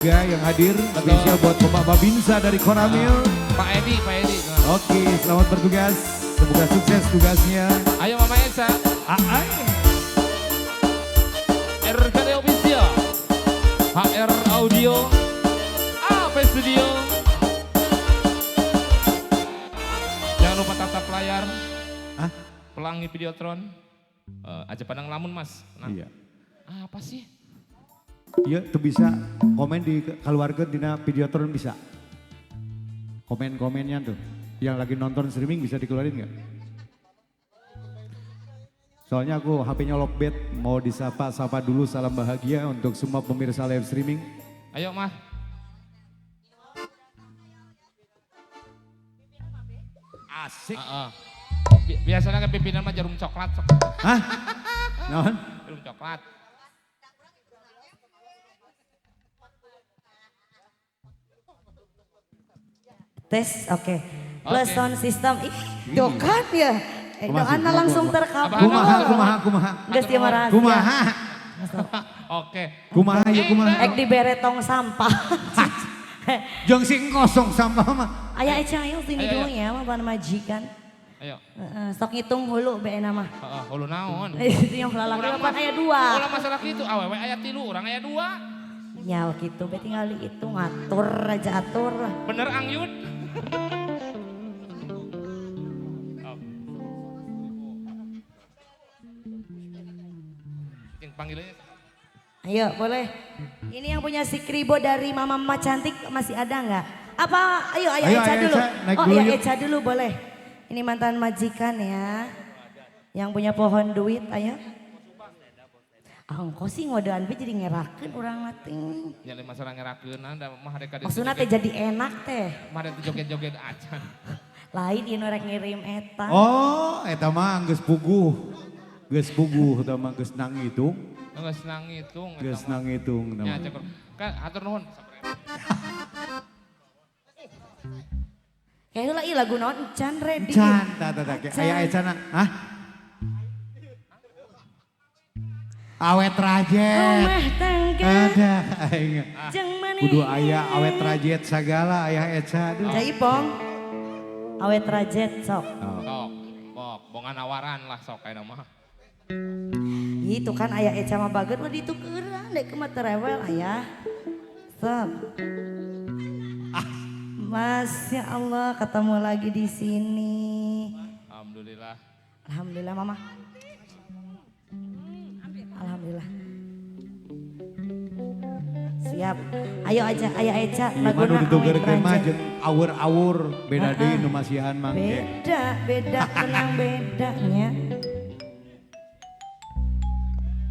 Yang hadir, spesial buat Bapak Babinsa dari Koramil. Pak Edi, Pak Edi. Oke, selamat bertugas. Semoga sukses tugasnya. Ayo Mama Esa. Aai. RKD Official, HR Audio, AP Studio. Jangan lupa tatap layar. Hah? Pelangi Videotron. Aja pandang lamun mas. Nah. Iya. Apa sih? Iya, tuh bisa komen di keluarga dina Videotron bisa. Komen-komennya tuh. Yang lagi nonton streaming bisa dikeluarin nggak? Soalnya aku HP-nya lowbat, mau disapa-sapa dulu, salam bahagia untuk semua pemirsa live streaming. Ayo mah. Asik. Biasanya kan pimpinan mah jarum coklat. Sok. Hah? Non? Jarum coklat. Tes, oke. Okay. Plus sound system, ih, tuh kan ya. Doana langsung terkabul. Kumaha, kumaha, kumaha. Geus ieu mah rahasia. Kumaha. Oke. Kumaha ya kumaha. Ek dibere tong sampah. Jeung sing kosong sampah mah. Aya Eca ayo sini dulu ya, mah ban majikan. Ayo. Sok ngitung hulu be mah. Heeh, hulu naon? Yang lalaki mah aya dua. Ulah masalah kitu, awewe aya 3, urang aya 2. Ya gitu, be tinggal dihitung, atur aja atur. Bener Ang Yud. Panggilannya. Ayo boleh. Ini yang punya si Kribo dari Mama Mama Cantik masih ada nggak? Apa? Ayo, ayo, ayo Eca dulu. Eca, oh dulu iya yuk. Eca dulu boleh. Ini mantan majikan ya. Yang punya pohon duit, ayo. Angko sih ngodean be jadi ngerakeun urang mating. Ya masalah ngerakeun da mah rek maksudna teh jadi enak teh. Mah rek joget-joget acan. Lain ieu nu rek ngirim eta. Oh, eta mah geus puguh. Geus puguh eta mah geus nang ngitung. Geus nang ngitung. Geus nang ngitung. Ya cek. Kan hatur nuhun. Kayak heula ieu lagu naon encan ready. Encan, tah tah tah. Aya ecana. Hah? Awet rajet. Rumah tangga. Ada aing. Kudu aya awet rajet sagala aya Eca. Jaipong. Awet rajet sok. Sok. Bok, bongan awaran lah sok aya mah. Itu kan aya Eca mah bager mah ditukeuran dek mah terewel aya. Sok. Masya Allah ketemu lagi di sini. Alhamdulillah. Alhamdulillah Mama. Alhamdulillah. Siap. Ayo aja, ayo Eca. Laguna awet rajet. Awur-awur, beda deui nu masihan mangke. Beda, beda, tenang bedanya.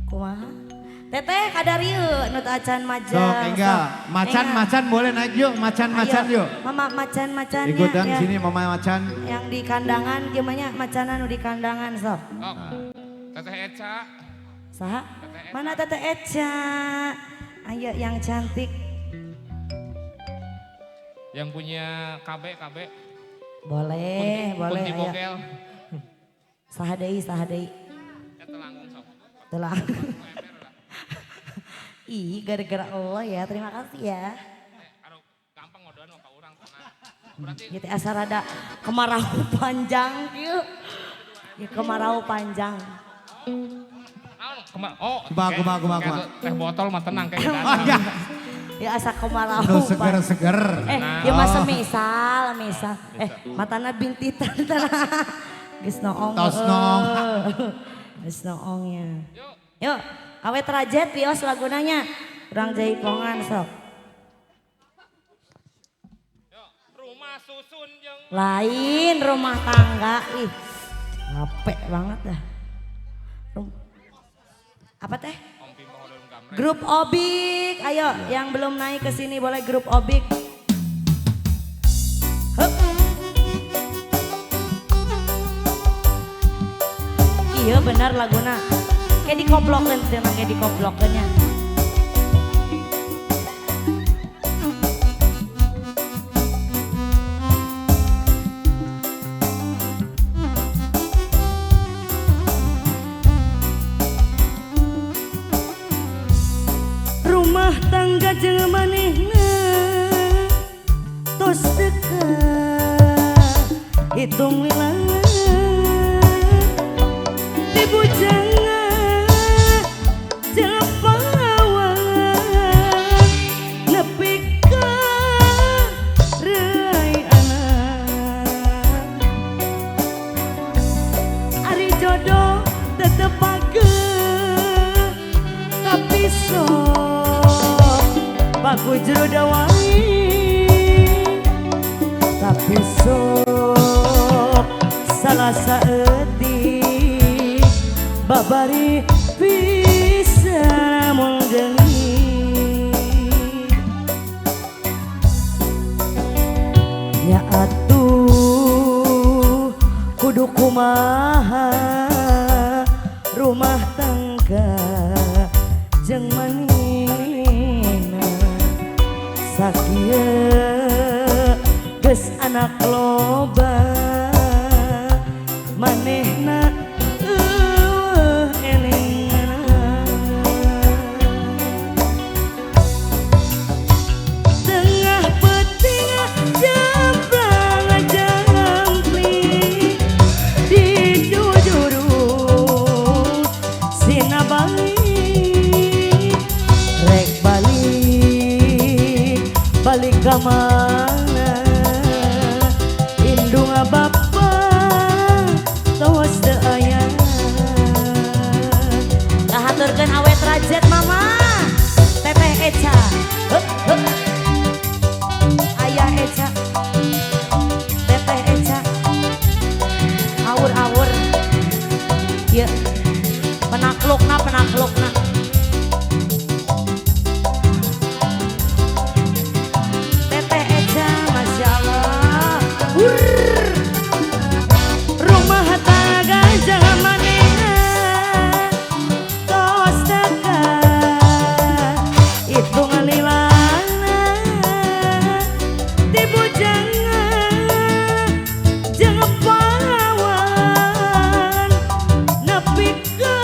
Kumaha? Teteh kadarieu nu teu acan majan. Sok enggal, macan-macan boleh naik yuk, macan-macan yuk. Mama macan-macannya. Ikutan ya. Sini mama macan. Yang di kandangan gimana macanan nu di kandangan sok. Sok. Teteh Eca. Saha? Mana Teteh Eca? Ayo yang cantik. Yang punya KB, KB. Boleh, Kunti, boleh. Kunti bogel. Saha deui, saha deui. Telanggung sok. Telang. Ih, gara-gara Allah ya, terima kasih ya. Gampang ngodoan mah ka urang tenang. Berarti gitu asa rada kemarau panjang kieu. Ya kemarau panjang. Oh, kumaha kumaha kumaha. Teh botol mah tenang kayak gitu. Ya asa kemarau. Nu seger-seger. Ya masa misal, misal. Matana bintitan tanah. Geus noong. Tos noong. Geus noongnya. Yuk, awet rajet pios lagunanya. Urang jaipongan sok. Rumah susun jeung lain rumah tangga ih. Capek banget dah. Apa teh? Grup Obik, ayo yang belum naik ke sini boleh grup Obik. Hup. Iya benar laguna. Kayak dikoplokeun teh kayak dikoplokeunnya. Rumah tangga jeung maneh. Tos dekat hitung lilana di bujangan japawan nepi ka rai anak. Ari jodoh tetep pageh tapi sok paku jero dawai tapi sok salah saeutik babari bisa mengdeni. Nya atuh kudu kumaha rumah tangga jeung manina sakieu geus anak loba manehna eueuh elingna. Tengah peuting jamblang jangkling di jujuru sina balik rek balik balik ka mana indung bapa tos teu aya. Kahaturkeun awet rajet mama Teteh Eca. Heup heup. Ayah Eca. Teteh Eca. Awur-awur. Ieu penaklukna penaklukna. Teteh Eca Masya Allah. Rumah tangga jangan manehna tos dekat hitung lilana di bujangan jangan pahlawan nepi ka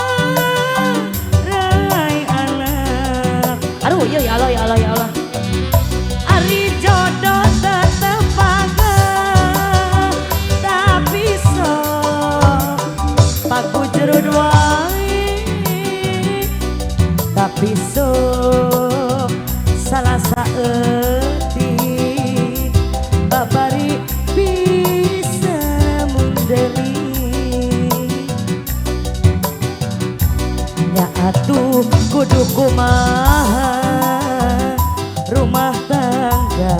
rai anak. Aduh ya Allah ya Allah ya Allah. Ari jodoh tetep pageh tapi sok paku jero wae tapi sok salah saeutik babari bisa mundeli. Nya atuh kudu kumaha rumah tangga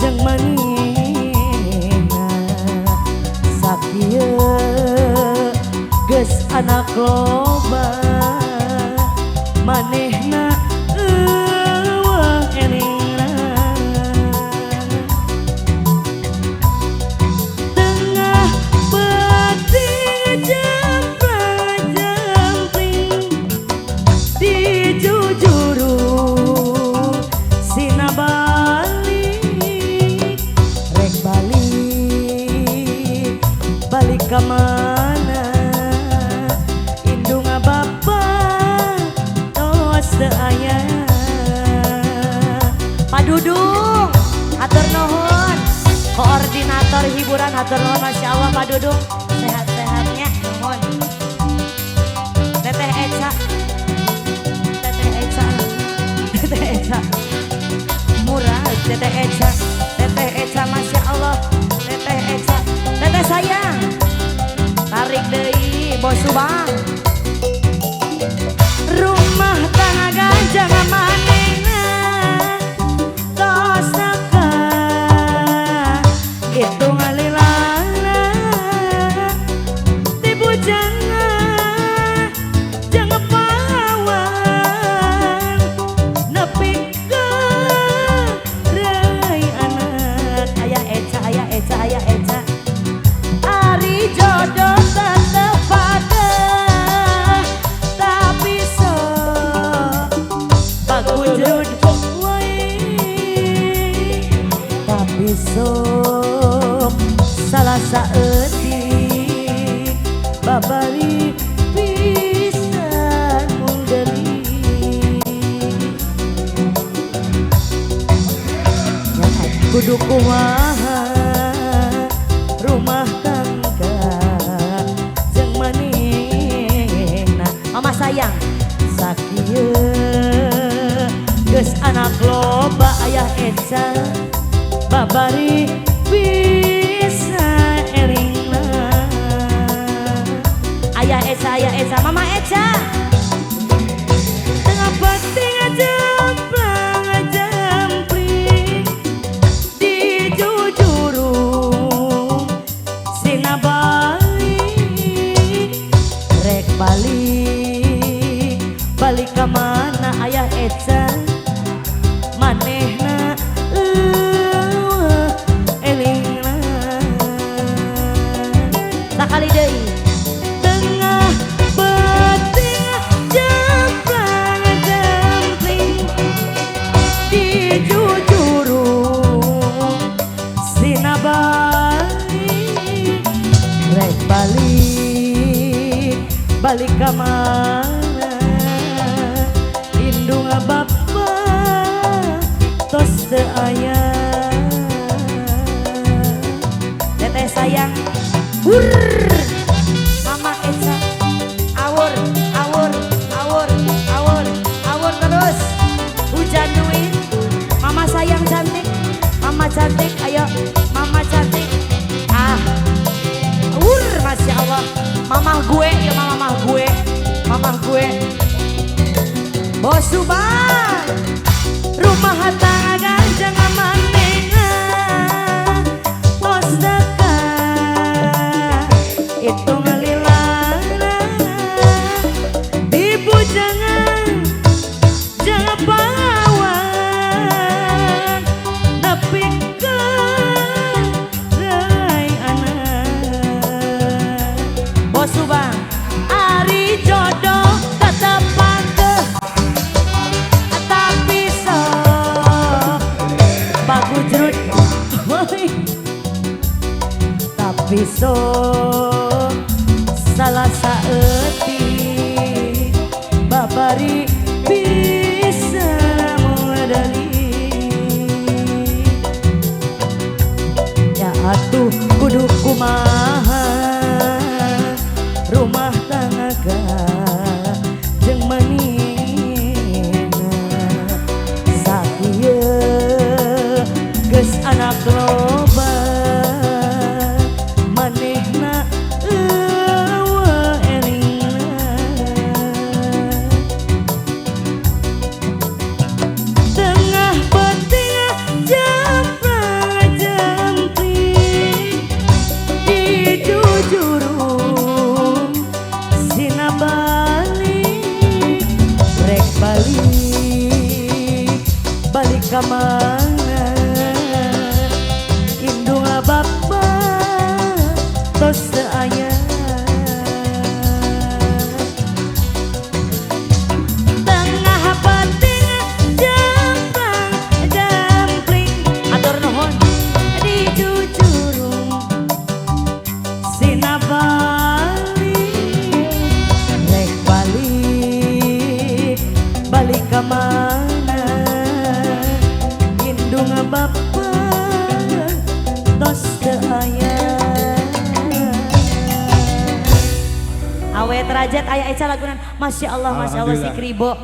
jeung manehna sakieu geus anak loba manehna eueuh elingna. Tengah peuting jemplang jempling di jujuru sina balik rek balik balik ka mana indung bapa tos teu aya. Pak Dudung hatur nuhun koordinator hiburan hatur nuhun Masya Allah Pak Dudung sehat-sehatnya nuhun. Teteh Eca Teteh Eca Teteh Eca murah Teteh Eca Teteh Eca Masya Allah Teteh Eca Teteh sayang tarik deui bos Subang. Rumah tangga jangan manehna tos dekat hitung lilana di bujangan jangan pahlawan nepi ka rai anak. Ayah Eca ayah Eca ayah Eca. Ari jodoh tetep pageh tapi sok paku jero wae tapi sok salah saeutik babari pisan mundeli. Nya kudu kumaha rumah tangga jeung manehna. Mama sayang sakieu geus anak loba ayah Eca babari bisa elingna. Ayah Eca, ayah Eca, Mama Eca. Tengah penting jemplang jempling di jujurung sina balik rek balik balik ka mana ayah Eca manehna elingna. Sakali deui tengah penting jemplang jempling di jujurung sina balik rek balik balik ka mana indung bapa tos teu aya. Teteh sayang hur Mama Eca awur awur awur awur awur terus hujan duit. Mama sayang cantik, mama cantik, ayo mama cantik, ah awur masya Allah. Mama gue ya mama gue, mama gue. Bos Subang rumah tangga jangan manehna tos deka itu ngelilana. Ibu jangan jangan pawan nepi ka rai anak. Bos Subang ari jodoh tetep pangkeh tapi sok bagujrut tapi sok salah saeutik babari bisa mengadali. Ya atuh kudu kumaha rumah tangga jeung manehna sakieu geus anak loba manehna eueuh elingna. Tengah penting jemplang jempling di jujurung sina balik rek balik balik ka mana indung bapa tos teu aya. Tengah penting jemplang jempling atur nuhun di jujurung sina balik rek balik balik ka mana indung bapa tos teu aya. Awet rajat ayah Eca lagunan Masya Allah, Masya Allah si Kribo.